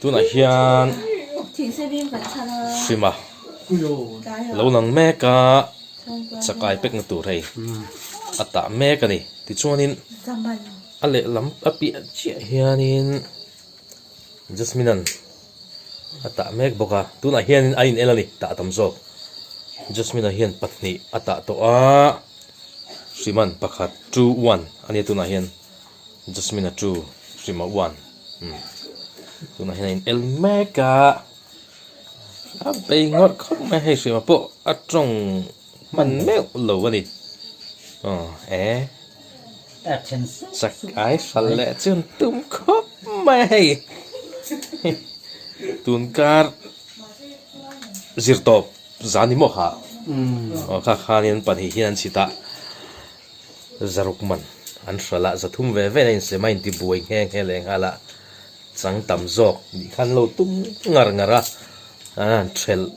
Tunah hian hrima lo lang mek a chakai pekna tur hei a tah mek a ni tichuanin a lehlam a piah chiah hianin Jasmine an a tah mek bawk a tunah hianin a in el a ni tah tam zawk Jasmine ah hian pahnih a tah tawh a Hriman pakhat 2-1 a nia tunah hian. Jasmine a chu hrima uan umm tunah hian a in el mek a a bei ngawrh khawp mai hei hrima pawh a tawng hman meuh lo a ni aw e chak ai hral leh chu an tum khawp mai a hei tun kar zirtawp zan ni maw kha aw kha khanin pahnih hian an chhit a. Zaruk man an hralh a, zathum ve ve a insem a inti buai nghe nghe leh nghal a, chang tam zawk nih khan lo tum ngar ngar a, an thelh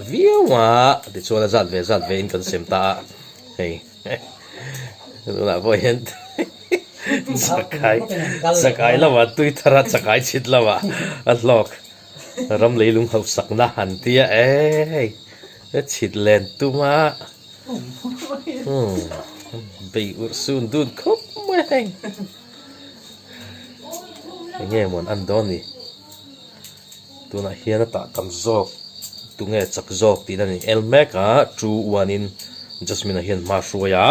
viau a, tichuan a zat ve zat ve in kan sem ta a, hei tunah pawh hian chakai chakai lamah tui thar a chakai chhit lamah a hlawk ram leilung hauhsakna an tia e chhit len tum a. Bei urh sun dun khawp mai a hei enge maw an dawn ni tunah hian a tah tam zawk tunge chak zawk tih na ni el mek a 2-1 in Jasmine-a hian hma hruai a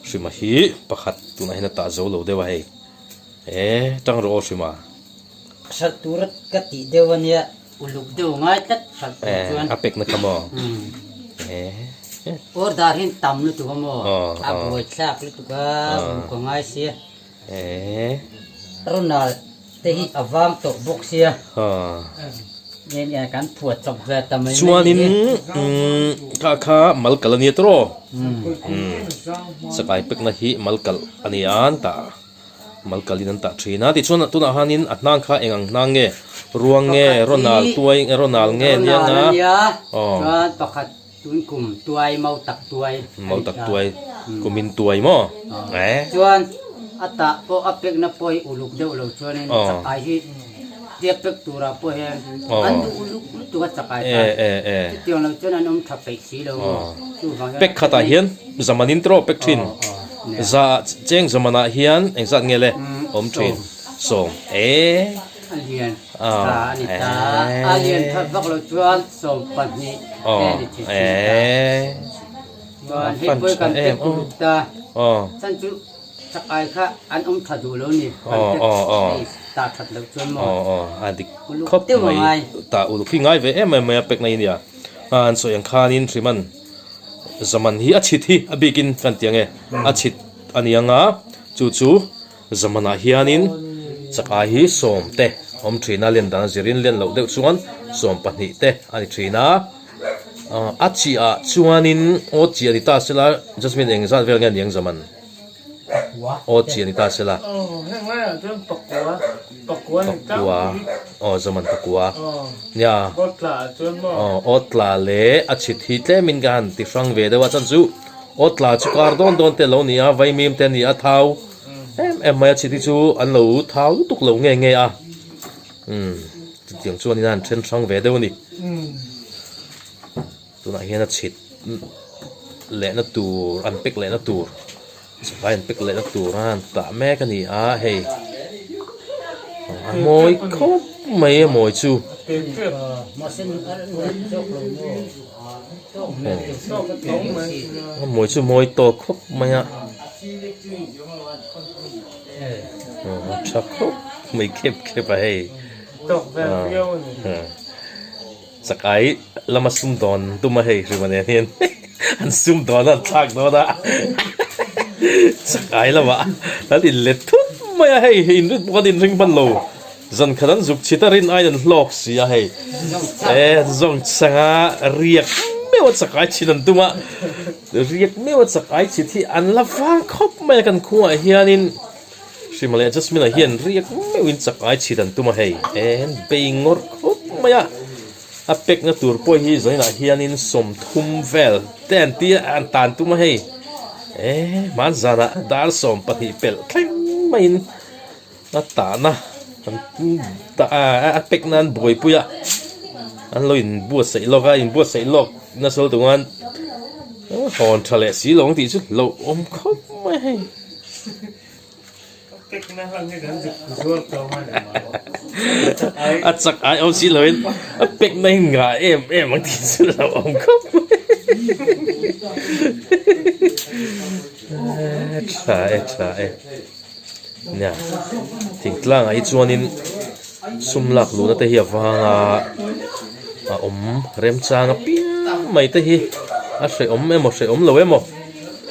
Hrima hi pakhat tunah hian a tah zo lo deuh a hei e tang rawh aw Hrima. Hralh tura ka tih deuh a nia, uluk deuh ngai tlat hralh tur chuan. A pekna kha maw? Order hi tam lutuk a maw? A buaithlak lutuk a, uluk a ngai sia. Ronald te hi a vang tawh bawk sia. Nia kan phuah chawp ve ta mai mai. Chuanin kha kha mal kalh a nia tawh. Chakai pekna hi mal kalh a nia an tah. Mal kalin an tah thin a, tichuan tunah hanin a hnang kha eng ang hnang nge, ruang nge, Ronald tuai nge, Ronald nge nia nga, aw. Chuan pakhat tun kum tuai, mau tak tuai. Mau tak tuai, kumin tuai maw? Eh. Chuan a tah pawh a pekna pawh hi uluk deuh lo chuanin chakai hi tia pek turah pawh hian an duh uluk lutuk a chakai kha. Chutiang lo chuan an awm tha peih si lo maw? Chuvang hian. Pek khatah hian zamanin tawh pek thin. Za cheng zamanah hian engzat nge le awm thin sawm e. A lian tha a ni ta a lian that vak lo chuan 12 te a ni thei thin ta. Chuan hei pawh kan pek uluk ta chan chu chakai kha an awm tha duh lo ni kan pek hei tah that loh chuan maw a dik khawp mai tah uluk hi ngai ve em em mai a pek na hi nia an sawi ang khanin hriman Zaman hi a chhit hi a bikin kan ti ang e, a chhit a ni ang a, chu chu zamanah hianin chakai hi 10 te awm thin a, len dan a zirin len loh deuh chuan 12 te a ni thin a, a chiah chuanin aw chiah ni ta sela Jasmine eng zat vel nge a ni ang zaman? Aw chiah ni ta sela. Pakua aw zaman pakua nia aw aw tla leh a chhit hi tlemin ka han ti hrang ve deuh a chuan chu aw tla chu kar dawn dawn te a lo ni a vaimim te a ni a thau em em mai a chhit hi chu an lo thau lutuk lo nge nge a umm chutiang chuanin a han then hrang ve deuh a ni. Tunah hian a chhit lehna tur an pack lehna tur chakai an pack lehna tur a an tah mek a ni a hei a mawi khawp mai a mawi chu a mawi chu mawi tawk khawp mai a a tha khawp mai khep khep a hei. Chakai lama sum dawn tum a hei hrim a nen hian an sum dawn a an thlak dawn a chakai lamah an in let thut mai a hei inrin pawh an inring hman lo zan khat an zuk chhit a rin aiin an hlawk si a hei e an zawng chang a riak meuh a chakai chhit an tum a riak meuh a chakai chhit hi an la vang khawp mai a kan khuaah hianin Hrima leh Jasmine-a hian riak meuhin chakai chhit an tum a hei en bei ngawrh khawp mai a, a pekna tur pawh hi zainah hianin 30 vel te an ti a an tan tum a hei e hmanzanah dar 12 pelh thleng maiin a tahna. An a pack nan buaipui a an lo inbuatsaih lawk a inbuatsaih lawk nasa lutuk chuan hawn tha leh si lo ang tih chu hlauhawm khawp mai hei. A chak ai awm si loin a pack na hi ngah em em ang tih chu hlauhawm khawp mai. Tha e tha e. Nia thingtlangah hi chuanin sum lak luhna te hi a vang a a awm remchang apiang mai te hi a hrehawm emaw hrehawm lo emaw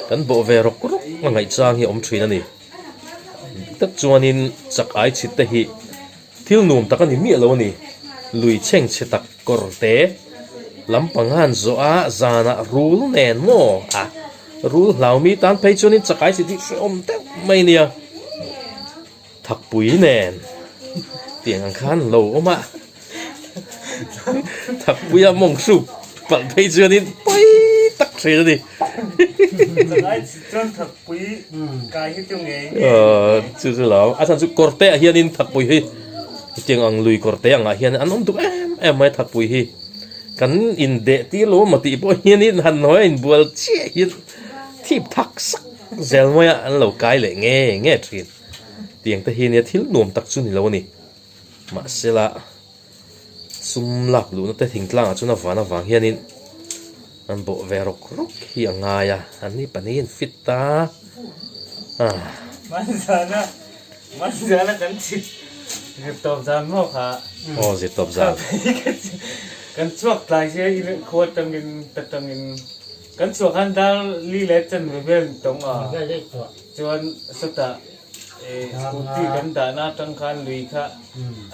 kan bawh ve rawk rawk a ngaihchang hi a awm thin a ni tak chuanin chak ai chhit te hi thil nuam tak a ni miah lo a ni lui chhengchhe tak kawr te lampang a han zawh a zanah rul nen maw a. Rul hlau mi tan phei chuanin chakai chi tih hrehawm deuh mai nia. Thakpui nen tiang ang khan lo awm a. Thakpuia mawng hruk palh phei chuanin pawi tak thin a ni. Chakai chi chuan thakpui kai hi chu ngei ngei. Aw chu chu lo. A chhan chu kawrte ah hianin thakpui hi tiang ang lui kawrte angah hian an awm duh em em mai thakpui hi. Kan indeh tir lo emaw tih pawh hianin han hawi a inbual chiah hian thip thak sak zel mai a, an lo kai leh nge nge thin. Tiang te hi nia thil nuam tak chu ni lo a ni. Mahsela sum lak luhna te thingtlangah chuan a van avang hianin an bawh ve rawk rawk hi a ngai a, an ni pahnihin fit ta a. Manzana Manzana kan chhit zir tawp zan maw kha. Aw zir tawp zan. Kan chhuak tlai sia i khua tangin ta tangin kan chhuak khan dar li leh chanve vel tawng a chuan sawtah scooty kan dahna atang khan lui kha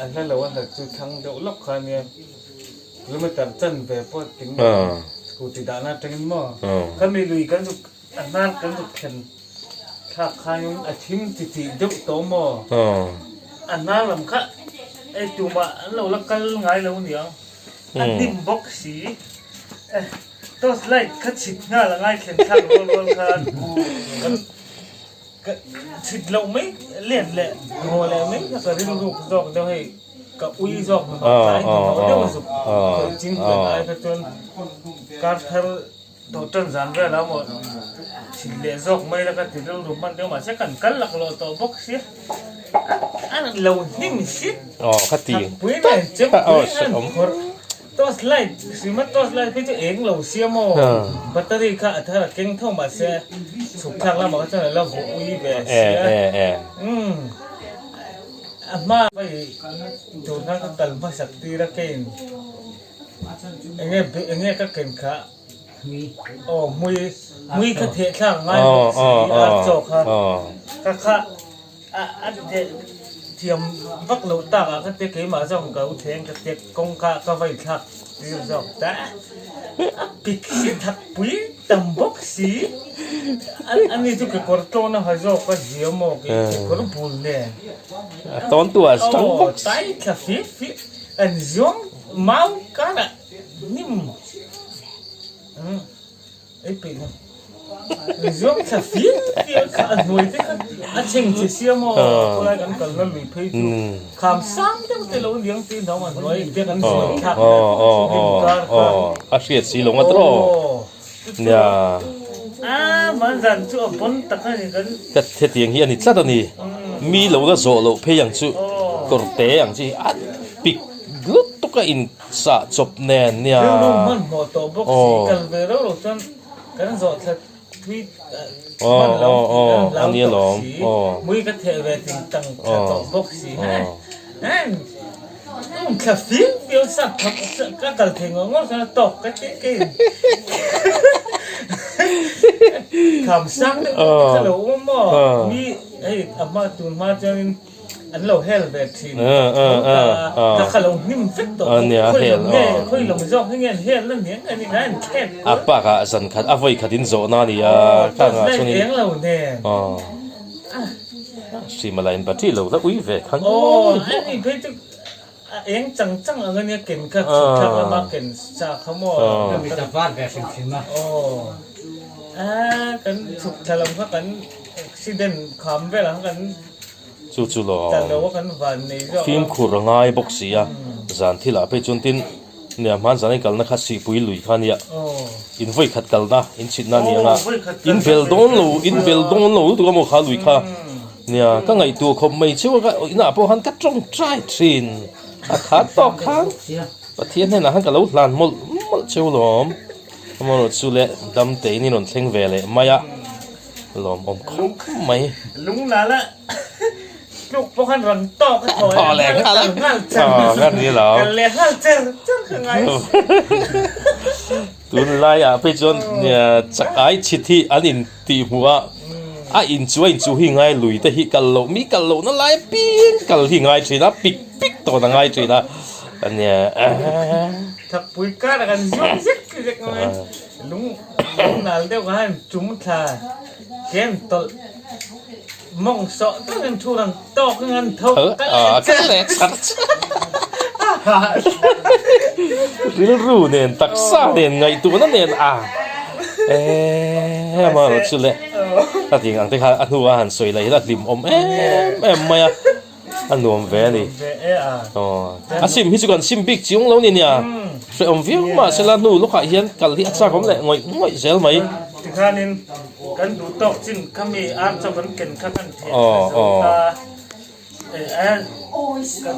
a hla lo a hlat chu thlang deuh lawk kha nia kilometer chanve pawh ting scooty dahna atangin maw khami lui kan zuk A hnar kan zuk thlen thlak khanin a thim chi chi deuh tawh maw? A hnar lam kha ei tumah an lo la kal ngai lo niang. A hnim bawk si. Torch light kha chhit nghal a ngai thlen thlak rual rual khan ka chhit loh mai let leh haw leh mai kha ka rilruk zawk deuh hei ka ui zawk tlai hnathawh deuh zuk khawih ching pen ai kha chuan kar thar Tawh tan zan vel a maw thin leh zawk mai la ka ti rilru hman deuh mahse kan kal lak lawh tawh bawk sia a lo hnim si aw kha ti pui nen chem pui an phawrh torch light hrim a torch light phei chu eng lo sia maw battery kha a thar a keng tho mahse chhuk thlak lamah kha chuan a la vuah ui ve sia umm a hma tur khan ka kal hmasak tir a keiin. Enge enge ka ken kha aw hmui hmui kha theh thlak ngai bawk si a chaw kha ka kha a a theh thiam vak loh tak ah ka te keimah zawk ka u thleng ka te kawng kha ka vai thlak tir zawk ta a pik si thak pui tam bawk si ani chu kekawr tlawn a ha zawk a zia maw kekawr bul nen a tawn tu ah tang bawk si tai thla fip fip an zawng Mau karah hnim ei peih lo. Zuang thla fir fir kha a hnuai te kha a chheng che sia maw khawlai kan kalna lui phei chu kham sang deuh te lo liang tih hnawng a hnuai te kan zuan thlak hnim kar kha. A hriat si lo ngat rawh. Nia. A man zan chu a pawn tak a ni kan. Ka hetiang hi a ni tlat a ni. Mi lo la zawh loh phei ang chu kawr te ang chi a pik lutuk a in sah chawp nen nia. Rilru hmanhmawh tawh bawk si kal ve reuh lo chuan kan zawh thla thui hman lo tih kan hlau tawh si mui ka theh ve ting tang thla tawh bawk si he. Um thla fim fim sak thak ka kal thei ngawt ngawt khan a tawk ka ti kei kham sang deuh deuh te kha lo awm maw mi hei a hma tun hma chuanin an lo hel ve thin tho ta a kha lo hnim vek tawh bawk khawi lam nge khawi lam zawk hi nge an hel na nia nge ni ngai an thlek a pak ah zan khat a vawi khat in zawh na nia kha ngah chuanin eng lo nen Hrimala in battery lo la ui ve kha Aw ani phei chu a eng chang chang ang ania ken kha chhuk thlak lama ken sa kha maw Ka mit a var ve hrim hrim a. Aw a kan chhuk thla lam kha kan accident kham velah kha kan. Chu chu lo fimkhur a ngai bawk si a, zan thil ah phei chuan tin nia hman zan in kalna kha sihpui lui kha nia in vawi khat kalna in chhitna a ni ang a, in bel dawn lo in bel dawn lo lutuk a maw kha lui kha nia ka ngaihtuah khawp mai cheu a ka inah pawh khan ka tawngtai thin a kha tawk khan Pathian hnenah khan ka lo hlan mawlh mawlh cheu lawm amaherawhchu chu le dam tein in rawn thleng ve leh mai a. Lawmawm khawp mai. Lunglala tluk pawh khan rawn tawk a thaw leh nghal a nghal cher Kal ni lo. Kal leh nghal cher cher ka ngai. Tunlai ah phei chuan chak ai chhit hi an in tih hmuh a, a in chu a in chu hi ngai lui te hi kal loh mi kal loh na lai apiang kal hi ngai thin a, pik pik tawn a ngai thin a ania. Thakpui kar ah kan zuang zek zek mai. Lung lungnal deuh khan chum thla ken tawlh mawng sawh takin thu rang tawk in an tho kal leh char char. Rilru nen taksa nen ngaihtuahna nen a eh amaherawh chu le a tih ang te kha a hnuah han sawi lah hian a hlimawm em em mai a. A nuam ve a ni. A sim hi chu kan sim bik chiang lo ni nia. Hrehawm viau mahsela hnu lawkah hian kal hi a chak awm leh ngawih ngawih zel mai. Tikhanin kan duh tawk chin kha mi ar chaw kan ken kha kan theh tha zo ta. Kan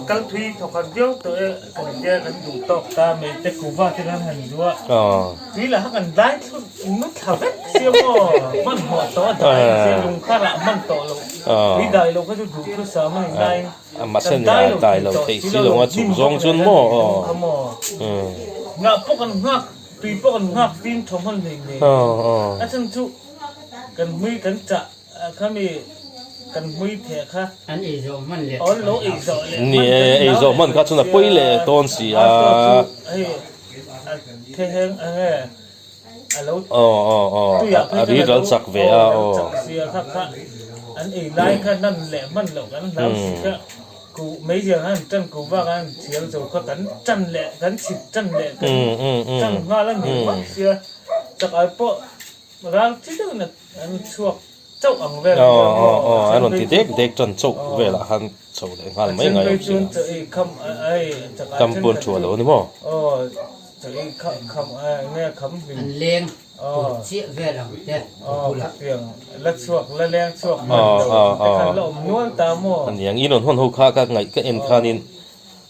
kal thui thawkhat viau tawh e kan tia kan duh tawk ta mai te kuva te khan han zu a. Tui lah kha kan dai thlut nut thla vek sia maw hmanhmawh tawh a dai sia lungkha rah hman tawh lo. Tui dai lo kha chu duh thu sa mai ngai kan dai lo thei tawh si lo hnim bawk leh kan tih tum kha maw ngah pawh kan nghak tui pawh kan nghak fim thaw hman hlei hlei a chhan chu kan hmui kan chah khami kan hmui theh kha an ei zawh hman leh an lo ei zawh leh ni e ei zawh hman kha chuan a pawi leh dawn si a hei a theheng enge a lo aw aw aw tuiah phei a chuan ri ral chak ve a ral aw chak sia kha kha an ei lai kha nan leh hman loh kan hlau si kha ku meizial khan tan ku vak a an thial zo kha kan tan leh kan chhit tan leh kan tan nghal a ni ringawt sia chak ai pawh ral chi deuhin an chhuak chauh ang vel aw aw aw an rawn ti dek dek tan chauh velah khan chho leh nghal mai ngai awm si a kam pawn thu a lo ni maw An leng tur chiah vel ang te bulah. Ani ang i rawn hawn ho kha ka ngaih ka en khanin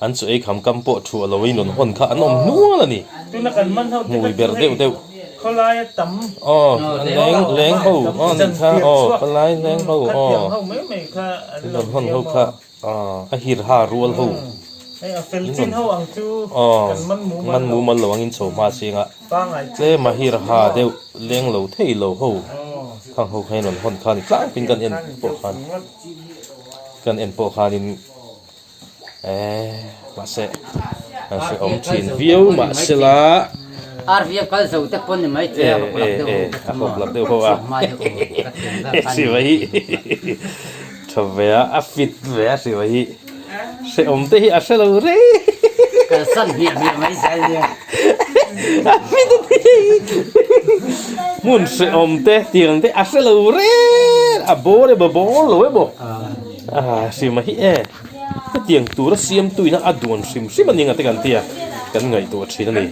an chu ei kham kam pawh thu a lo in rawn hawn kha an awm hnual a ni hmui ber deuh deuh aw leng leng ho aw nih kha aw palai leng ho aw in rawn hawn ho kha. A hirha rual ho aw man mumal lo angin chho hma singa tlem a hirha deuh leng lo thei lo ho khang ho kha in rawn hawn khan tlangpin kan en pawh khan kan en pawh khanin eh mahse an hrehawm thin viau mahsela Arvia kal zo te pawn ni mai thei a hawk lak deuh ho a hawk lak deuh ho a hriva hi tha ve a a fit ve a hriva hi hrehawm te hi a hre lo rei kalsan hmiah hmiah mai zel nia a fit a ti hmun hrehawm te tiang te a hre lo rei a bawr emaw bawr lo emaw a hriva hi e. Hetiang tura siamtuina a duan hrim hrim a ni ngate kan tia kan ngaihtuah thin a ni.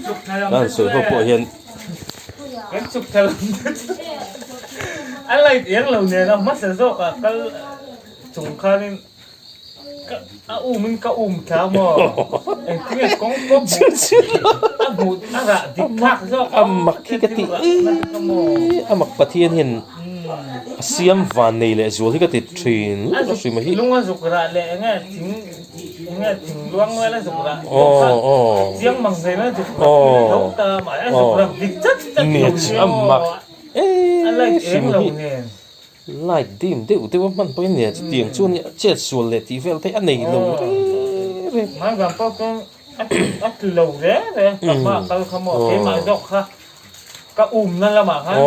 Kan sawi ho pawh hian. Kan chuk thla lam te chu a light eng lo nen a hmasa zawk ah kal chung khanin ka a um in ka um thla maw engtinge kawng pawh hmuh a hmuh a rah dik thlak zawk a mak hi ka ti eii a mak Pathian hian A siam van nei leh zual hi ka ti thin lutuk a hrim a hi. Lung a zuk rah leh enge thing enge thing luang vel a zuk rah pawh kha chiang mang zel a zuk rah hi tho ta mah a zuk rah dik chat chat lo nia a mak a light hrim eng lo hi nen. Light dim deuh deuh a hman pawhin nia chutiang chu ania chet sual leh tih vel te a nei lo reng reng. Hmaizam pawh chuan a tlu lo reng reng ka hma kal kha maw keimah zawk kha Ka umna lamah khan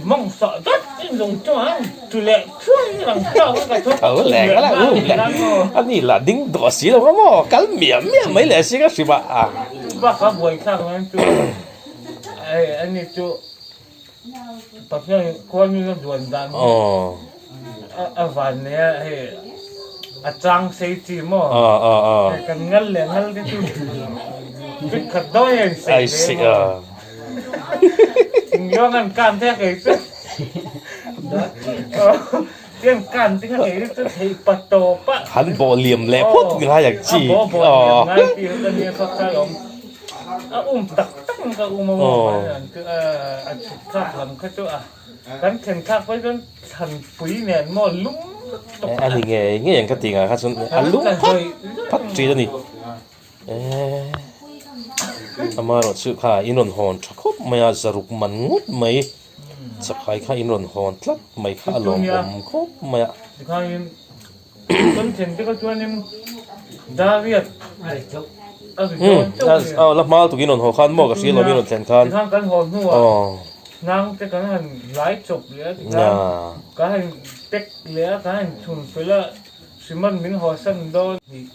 mawng sawh dat in lung chuan tu leh thuai rang chauh in ka thu Tho leh ka la um leh ani lah ding dawh si lo kha maw kal miah miah mai leh si ka hrim a. Bak a buai thlak nan chu hei ani chu Pathian khuanin a duan dan hi. A van nei a hei a chang sei chi maw kan ngal leh ngal te chu fit khat dawi a in sei ve maw thingluang an kan te a kei chu tiang kan te kha kei chu theih pa tawp a han bawh liam leh phawt ngai ang chi a bawh bawh liam ngai tih kha nia kha kha lawm a um tak tak in ka um a maw a chhuk thlak lam kha chu a Kan thlen thlak pawh chuan thlanpui nen maw lum lutuk a ni ngei ngei ang ka ti ngah kha chuan a lum phat phat thin a ni eee amaherawh chu kha in rawn hawn tha khawp mai a zaruk man ngawt mai chakai kha in rawn hawn tlat mai kha a lawmawm khawp mai a. Tikhain kan thlen te kha chuanin dariat a ri chauh a ri dawn chauh a ni. Aw la hma tukin rawn haw khan maw ka hria lo mi rawn thlen khan. Tikhan kan haw hnuah Nang te kan han lai chawp leh a tikhan kan han pack leh a, kan han chhun fel a, cement min haw san dawn tih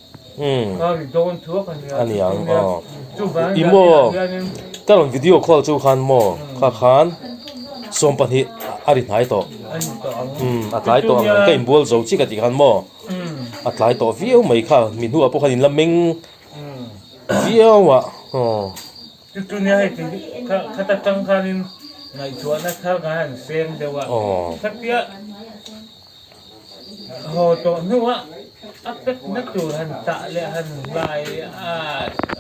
kha ri dawn thuak a nia. A ni ang aw. Chuvang I maw ka rawn video call chu khan maw kha khan 12 a ri hnai tawh. A ni tawh ang. A tlai tawh ang ka inbual zo chiah ka tih khan maw a tlai tawh viau mai kha mi hnuah pawh khan in la meng viau a aw. Chu chu nia hei ti khat atang khanin ngaihtuahna thar kan han seng deuh a, khatia haw tawh hnuah a pek na tur han tah leh han lai a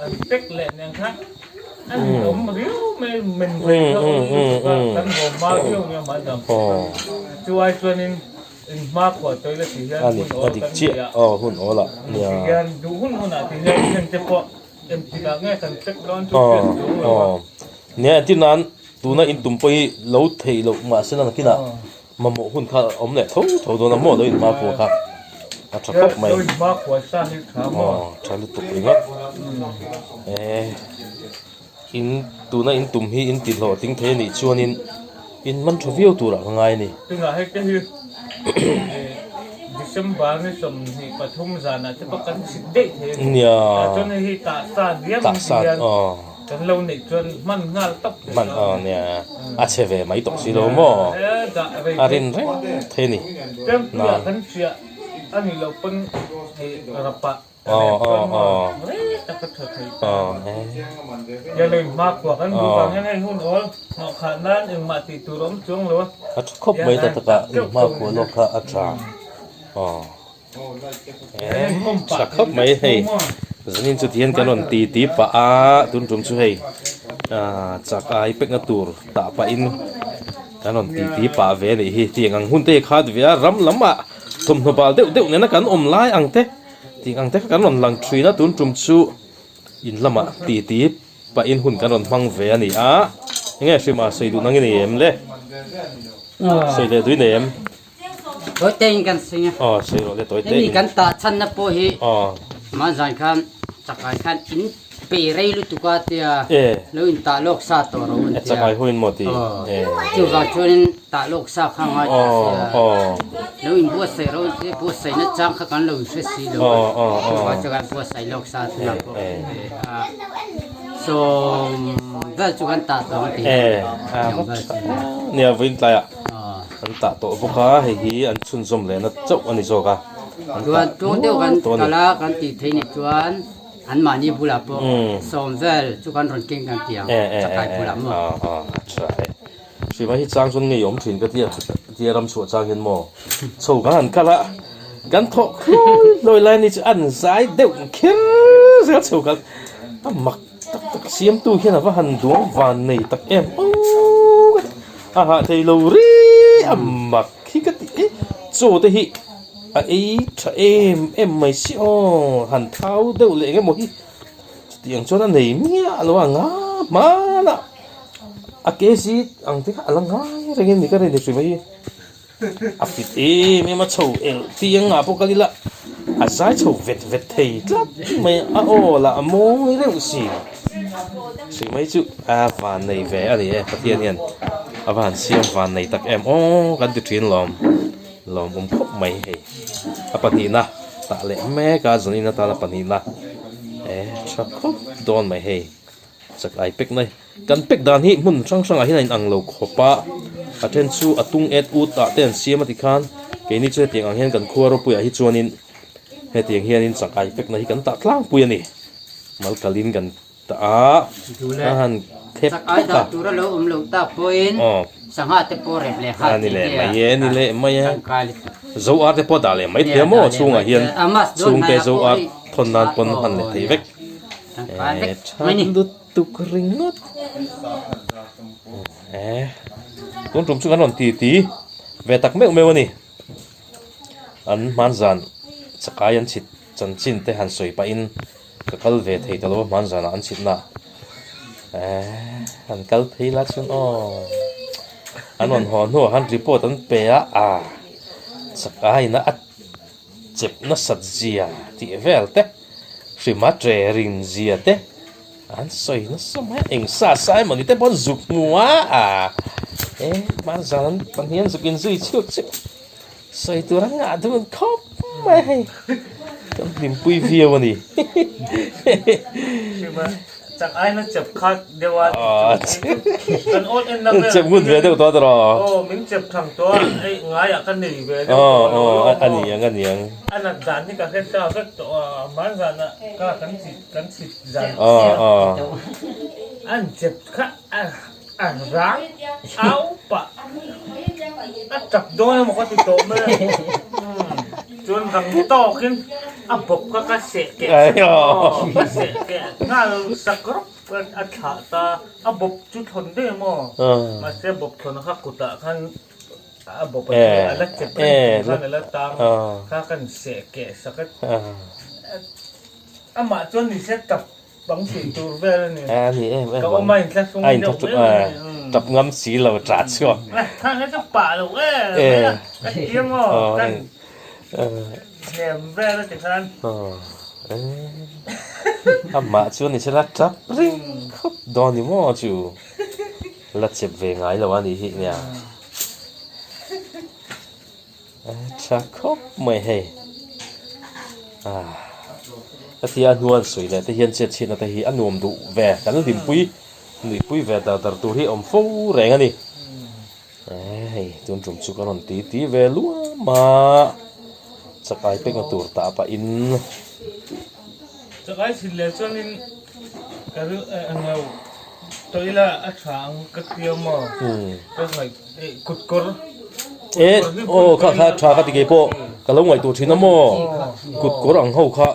han pek leh nen khan a ninawm riau mai men ve kha awm lutuk a, kan haw hma viau nia mah dang chu ai chuanin in hma khuah tawi la ti hian hun awl kan nia ti hian duh hun hunah ti hian hengte pawh Engtikah nge kan check dawn chu hriat tur lo a. Nia entir nan tuna in tum pawh hi lo theih loh mahse la nakinah mamawh hun kha awm leh tho tho dawn a maw lo in hmakhua kha a tha khawp mai. Lo in hmakhua sa hi tha maw. Tha lutuk ringawt. In tuna in tum hi in ti hlawhtling thei anih chuanin in man tha viau turah ka ngai a ni. Tunah hei te hi December ni 23 zanah te pawh kan chhit daih thei a ni. Nia. Tah chuan hei hi tah sa diam Tah sa hian aw. kan lo neih chuan hman nghal tawp thei Hman dawn aw a ni. nia a chhe ve mai tawh si lo maw? E dah rei A rin reng thei a ni. Tempuiah kan hriah a nih loh pawn hei rapah A tha khawp mai ta taka in hmakhua lawk kha a tha aw tha khawp mai hei zanin chu tihian kan rawn ti ti pah a tun tum chu hei chak ai pekna tur tah pahin kan rawn ti ti pah ve a nih hi tiang ang hun te hi khat ve a ram lamah thawmhnaw bal deuh deuh nena kan awm lai ang te. Tih ang te kha kan rawn lang thin a, tun tum chu in lamah ti ti pahin hun kan rawn hmang ve a ni a, enge hrima sawi duh nang i nei em le? Sawi leh duh i nei em? Tawi te in kan sawi a. Aw sawi rawh le tawi te in. Hemi kan tah chhanna pawh hi mahzan khan chakai khan in Pe rei lutuk a tia lo in tah lawk sa tawh ro an tia. Chakai huin maw ti. Chuvang chuanin tah lawk sa kha ngai tawh sia. Lo in buatsaih ro an tia buatsaihna chang kha kan lo in hre si lo a. Chuvang chuan kan buatsaih lawk sa thil ang pawh a. Sawm vel chu kan tah tawh ang ti. Nia vawiin tlaiah an tah tawh bawk a hei hi an chhunzawm lehna chauh a ni zawk a. Chuan tluang deuh kan kal a kan tih theih ni chuan. An mahni bulah pawh sawm vel chu kan rawn keng kan ti ang, chakai bulah maw? Aw a tha e. Hri mai hi chang chuan ngei awm thin ka tia tia ram chhuah chang hian maw chho kan han kal a, kan thawh hlawi hlawi lai ni chu an zai deuh kher zel chho kal a mak tak tak siamtu hian a va han duang van nei tak em aw ka ti a hah thei lo ri a mak hi ka ti e chaw te hi. A ei tha em em mai si aw, han thau deuh leh eng emaw hi chutiang chuan a nei miah lo a, nga hmanah a kg ang te kha a la ngai reng in ni ka rin ni hrim a hi, a fit em em a chho elh tiang ah pawh kal ila a zai chho vet vet thei tlat mai a, a aw lah a mawi reuh si, hrim mai chu a van nei ve a ni e Pathian hian a va han siam van nei tak em aw kan ti thin lawm. Lawmawm khawp mai hei a pahnihna tah leh mek a zanin atana pahnihna eh tha khawp dawn mai hei chak ai pek mai kan pek dan hi hmun hrang hrangah hian a inang lo khawp a a then chu a tung et ut ah te an siam a tikhan. Keini chu hetiang ang hian kan khua ropuiah hi chuanin hetiang hianin chakai fekna hi kan tah tlangpui a ni. Mal kalin kan tah a, a han thep Chakai thawk a. dah tura lo awm loh tak pawhin sangha te pawh rep leh nghal A ni thei leh te mai e, ni leh mai e. tangkai lutuk. Zo ar te pawh dah leh mai thei a maw chhungah hian chhungte zo ar thawn nan pawn hman leh thei vek. E tha lutuk ringawt. E tun tum chu kan rawn ti ti ve tak meuh meuh a ni. An hmanzan chakai an chhit chanchin te han sawi pahin ka kal ve thei ta lo a hmanzanah an chhitna eh an kal phei la chuan aw an rawn haw hnuah khan report an pe a ah chakaina a chep nasat zia tih vel te hrima tre rin zia te an sawi nasa mai a eng sa sa emaw ni te pawh an zuk hmu a ah eh hmanzan an pahnih an zuk inzui chhuak chu. Sawi tur a ngah dun khawp mai hei kan hlimpui viau a ni. Chak aina chep khat deuh a kan awn en na vel chep ngun ve deuh tawh tawh aw min chep thang tawh a hei ngaiah ka nei ve deuh tawh aw a ni ang a ni ang a nat dan hi ka hre ta vek tawh a hmanzan ah ka kan chit kan chit zan an chep kha a A rang au pah a tap dawn emaw ka ti tawh mai a chuan rang tawkin a bawp kha ka seh keh ka seh keh nghal sak rawp a thlah ta a bawp chu thlawn daih emaw mahse bawp thlawn kha kutah khan a bawp a la chep reng khan a la tang kha kan seh keh sak a amah chuan ni se tap Bang thih tur vel a ni. A ni em em. Ka awm a inthlahrung deuh deuh a ni. Tap ngam si lo tah chuan. Thang hi chu pah lo em mai a. Ka ti ang aw. Kan hnem vel a ti khan. Amah chu ni sela tap ring khawp dawn ni maw chu. La chep ve ngai lo a nih hi nia. A tha khawp mai hei ah hetia hnuan sawi leh te hian chet chhiatna te hi a nuam duh ve kan hlimpui nuihpui ve dar dar tur hi a awm fo reng a ni hei tun tum chu ka rawn ti ti ve luam a chakai pekna tur tah pahin. Chakai chhin leh chuanin ka rilru englo tawh ila a tha ang ka tia maw ka ngaih. Kut kawr E aw kha kha tha ka ti kei pawh ka lo ngaihtuah thin a maw kut kawr ang ho kha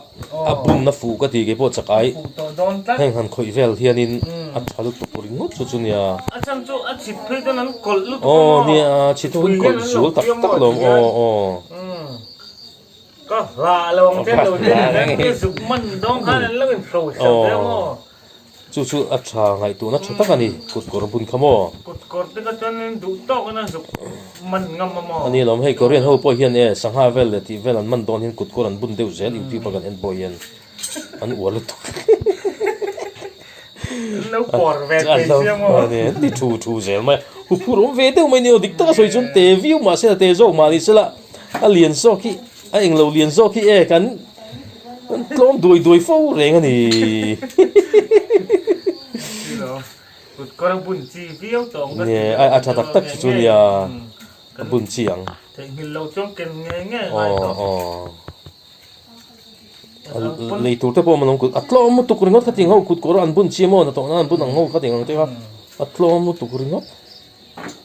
a bunna fuh ka ti kei pawh chakai heng han khawih vel hianin a tha lutuk ringawt chu chu nia aw nia chhit hun kawlh zul tak tak lo aw aw. Chu chu a tha ngaihtuahna tha tak a ni, kut kawr bun kha maw? Kut kawr te kha chuan duh tawkin a zuk man ngam a maw? A ni lawm, hei Korean ho pawh hian e sangha vel leh tih vel an man dawn hian kut kawr an bun deuh zel YouTube a kan en pawh hian an uar lutuk. An lo kawr ve thei sia maw? An ti thu thu zel mai a, huphurh awm ve deuh mai ni aw, dik taka sawi chuan te viau mahse a te zawk mah ni sela a lian zawk hi A englo lian zawk hi e kan tlawm duai duai fo reng a ni. Kut kawr a bun chi viau tawh ang ka ti. A tha tak tak chu chu nia a bun chi ang. Theihnghilh lo chuan ken nge nge ngai tawh. Lei tur te pawh a awm kut a tlawm lutuk ringawt kha ting ho kut kawr an bun chi emaw hnathawh nan an bun ang ho kha ting ang te kha a tlawm lutuk ringawt.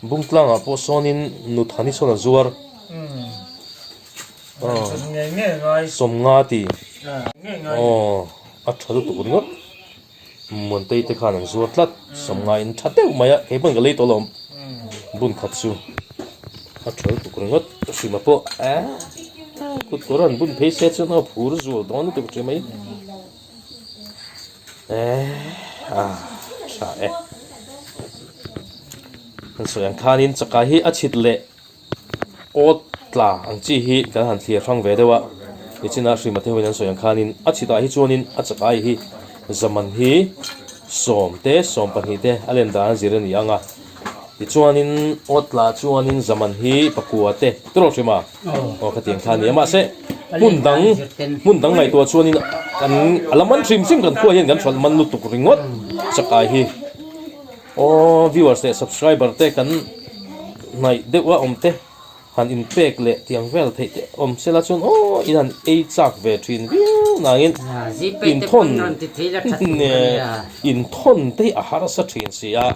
Bungtlangah pawh sawnin Nuthani sawn a zuar. Sawmnga ti. Aw, a tha lutuk ringawt. Muantei te khan an zuar tlat. Sawmnga in tha deuh mai a, kei pawn ka lei tawh lo bun khat chu. A tha lutuk ringawt. Hrima pawh kut kawr an bun phei se chuan a phur zual dawn lutuk ṭhi mai. Eh, a tha e. Kan sawi ang khanin chakai hi a chhit leh awt tla ang chi hi kan han thlir hrang ve deuh a. Nichina Hrimate hoin an sawi ang khanin a chhitah hi chuanin a chakai hi zaman hi sawm te 12 te a len dan a zir a ni ang a. Tichuanin awt tla chuanin zaman hi pakua te tawrh Hrima. Aw khatiang kha a ni a mahse hmun dang hmun dang ngaihtuah chuanin kan a la man hrim hrim kan khuaah hian kan hralh man lutuk ringawt chakai hi aw viewers leh subscriber te kan hnaih deuh a awm te. Han inpek leh tiang vel theih te awm sela chuan aw in han ei chak ve thin viau nangin inthawn inthawn te hi a harsa thin si a,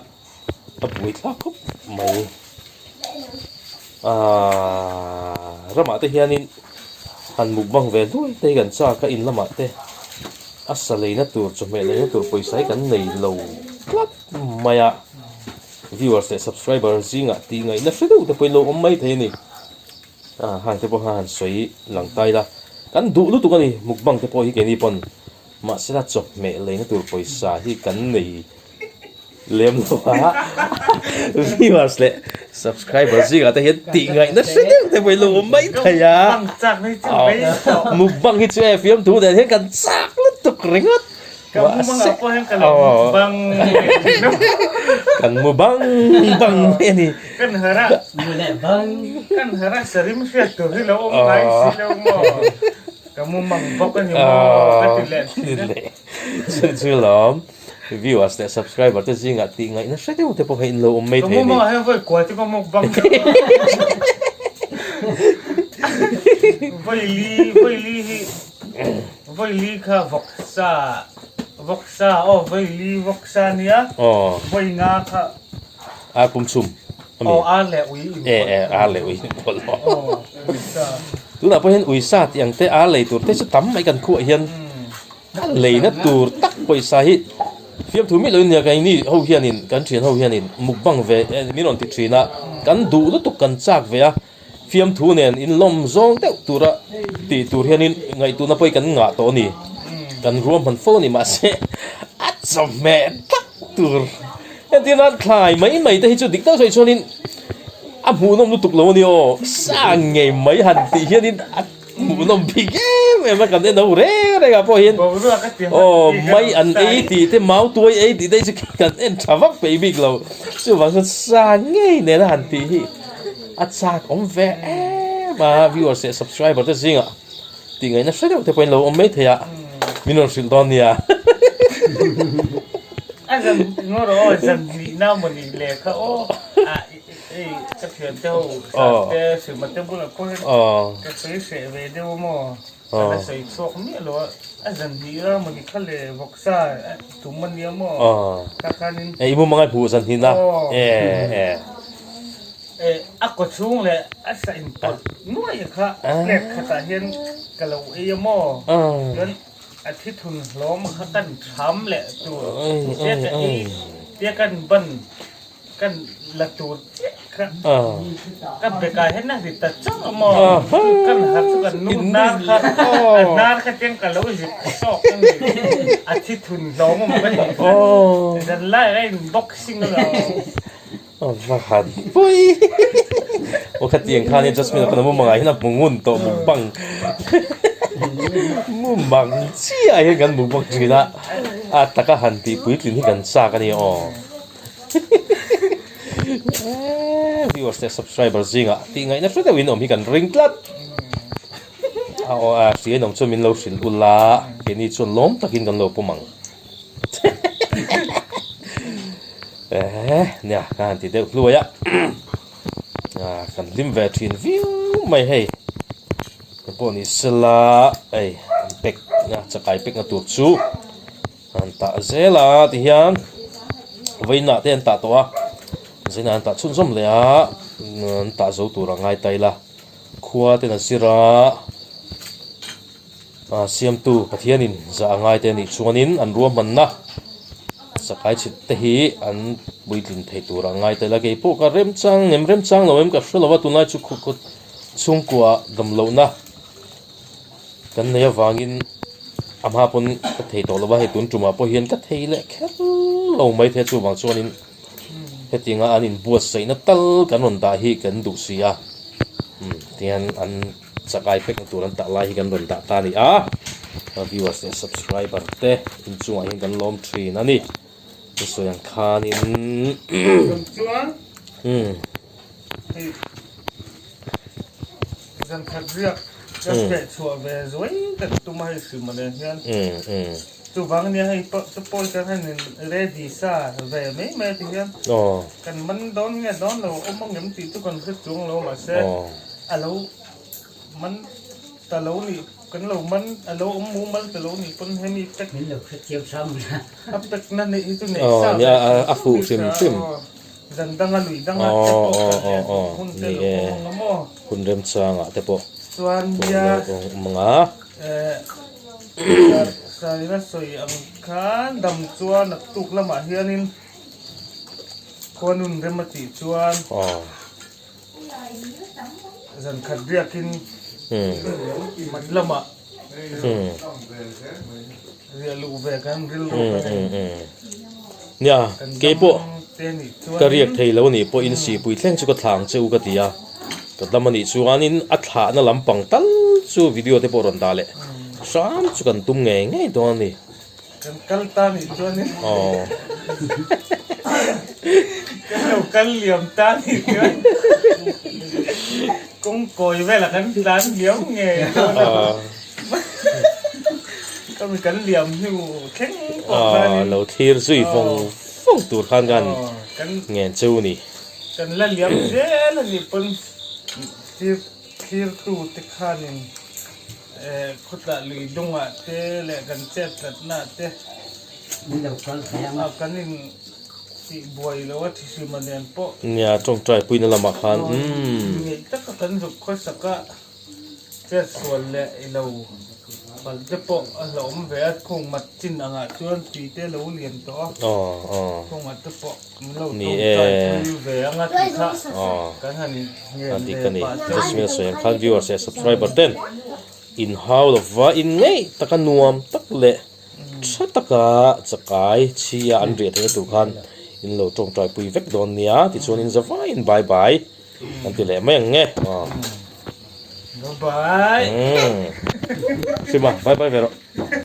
a buai thlak khawp mai. Aaa ramah te hianin han mukbang ve hluai te hi kan chak a, in lamah te a sa leina tur chawhmeh leina tur pawisa hi kan nei lo tlat mai a. Viewers leh subscriber zingah tih ngaihna hre deuh te pawhin lo awm mai thei a ni. Ah hang te pawh kha han sawi lang ta ila. Kan duh lutuk a ni mukbang te pawh hi keini pawn mahsela chawhmeh leina tur pawisa hi kan nei lem lo a. Viewers leh subscriber zingah te hian tih ngaihna hre deuh te pawhin lo awm mai thei a. Mukbang hi chu e fiamthu nen hian kan chak lutuk ringawt. Ka mu bang ah pawh hian ka lo mu bang Kan mu bang bang mai a ni. Kan har a. Mu leh bang. Kan har a sarim hriat tur hi lo awm ngai si lo maw. Ka mu mang bawk a ni maw ka ti leh thin a. Chu chu lawm viewers leh subscriber te zingah tih ngaihna hre deuh te pawh hei in lo awm mai Ka thei a mu ni. mang ah hian vawi kua chu ka muk bang tawh. Vawi li vawi li hi. Vawi kha vawksa vawksa aw vawi vawksa nia vawi nga kha ar pum chhum ami aw ar leh ui in e e ar leh ui in pawlh aw uisa tunah pawh hian uisa tih ang te ar lei tur te chu tam mai kan khuah hian a leina tur tak pawisa hi fiamthu miah loin nia keini ho hianin kan thian ho hianin mukbang ve min rawn ti thin a kan duh lutuk kan chak ve a. Fiamthu nen inlawm zawng deuh tura tih tur hianin ngaihtuhna pawh hi kan ngah tawh a ni. Kan ruahman fo a ni mahse a chawhmeh tak tur entir nan thlai mai mai te hi chu dik tak sawi chuanin a hmuhnawm lutuk lo a ni aw. Sa ngei mai han tih hianin a hmuhnawm bik em em a kan en ho reng reng ah pawh hian aw mai an ei tih te mau tuai ei tih te hi chu kan en tha vak peih bik lo. Chuvang chuan sa ngei nena han tih hi. A chak awm ve em a, viewers leh subscriber te zingah tih ngaihna hre deuh te pawhin lo awm mai thei a, min rawn hrilh dawn nia. A zan ngaw rawh aw, zan hnihna mawni le kha aw, a ei ka thian te ho sa te hrilh te bulah pawh hian ka sawi hreh ve deuh a maw, ka la sawi chhuak miah lo a, a zan hnih ram mawni kha le vawksa tum a nia maw, kha khanin. I mu mangai hmuh zan hnihna e e. A kaw chhung leh a sa inpawlh nuai kha plate khatah hian ka lo ei a maw? Chuan a thi thun hlawm kha kan tham leh tur tia ka ei tia kan ban kan la tur chiah kha ka bekah hian a ri ta chauh a maw? Kan har chu kan nu hnar kha a hnar kha tiang ka lo zip sawk a ni a thi thun hlawm a maw ka tih kha zan laiah a in boxing a lo. Va han pui aw khatiang khan hian Jasmine pawn a mumangah hian a hmu ngun tawh mukbang mumang chiah hian kan mukbang thin a a taka han tih puitlin hi kan chak a ni aw viewers leh subscriber zingah tih ngaihna hre deuhin awm hi kan ring tlat a aw a hria in awm chuan min lo hrilh ula keini chuan lawm takin kan lo pawm ang. Eeh nia ka han ti deuh hluai a ah kan hlim ve thin viau mai hei te pawh ni sela hei an pack na chakai pack na tur chu an tah zel a tihian vawiinah te an tah tawh a zainah an tah chhunzawm leh a an tah zo tur a ngai ta ila khua ten a zir a. A siamtu Pathianin zah a ngai te anih chuanin an ruahmanna sakai chhit te hi an puitlin thei tur a ngai tel a, kei pawh ka remchang em remchang lo em ka hre lo a, tunlai chu khaw chhungkua damlohna kan nei avangin a hma pawn ka thei tawh lo a, hei tun tumah pawh hian ka thei leh kher lo mai thei a, chuvang chuanin hetianga an inbuatsaihna tal kan rawn dah hi kan duh si a, umm tihian an. Chakai pekna tur an tah lai hi kan rawn dah ta a ni a, viewers leh subscriber te inchungah hian kan lawm thin a ni. Ka sawi ang khanin Chuan hei zan khat riak ka feh chhuah ve zuai ka tum a hei hrim a nen hian chuvang ania hei chu pawi chuan hei nen ready sa ve mai mai a ti hian kan man dawn nge dawn lo awm ang em tih chu kan hre chuang lo mahse. A lo man ta lo nih kan lo man a lo awm mumal ta lo nih pawn hemi pack Min lo hrethiam hram la. A pack na neih hi chu neih sa ve a fuh hrim hrim. Zan danga lui danga te pawh kal leh duh hun te lo awm ang a maw. Hun remchangah te pawh chuan nia lo awm ang a. Saina sawi ang khan dam chuan naktuk lamah hianin khuanun rem a tih chuan. Zan khat biakin mat lamah riah luh ve kan rilru ka nei. Nia, keipawh ka riak thei lo anih pawhin sipui thleng chu ka thlah ang che u ka ti a, ka dam anih chuanin a thlahna lampang tal chu video te pawh rawn dah leh hram chu kan tum ngei ngei dawn a ni. Kan kal ta nih chuanin kan lo kal liam ta nih chuan kawng kawi velah kan tlan liam ngei dawn a, kami kan liam hnu thleng pawh khanin lo thlir zui vawng vawng tur khan kan ngen cheu ni. Kan la liam zel a nih pawn thlir thlirtu te khanin. Khawtlah lui dungah te leh kan chet tlatnaah te kan in tih buai lo a thihrima nen pawh. Nia, tawngtai puina lamah khan umm. Ngeih taka kan zuk khawsak a, chet sual leh i lo palh te pawh a hlauhawm ve a, khung mat chin angah chuan tui te lo lian tawh a, khungah te pawh min lo tawngtai pui ve anga tih kha kan han A dik a ni. Jasmine a sawi ang khan viewers leh subscriber ten in hau lova in ngei taka nuam tak leh tha taka chakai chhia an riah theihna tur khan in lo tawngtai pui vek dawn nia tichuan in zavaiin bye bye an ti leh mai ang nge. Bye bye. Hrima bye bye ve rawh.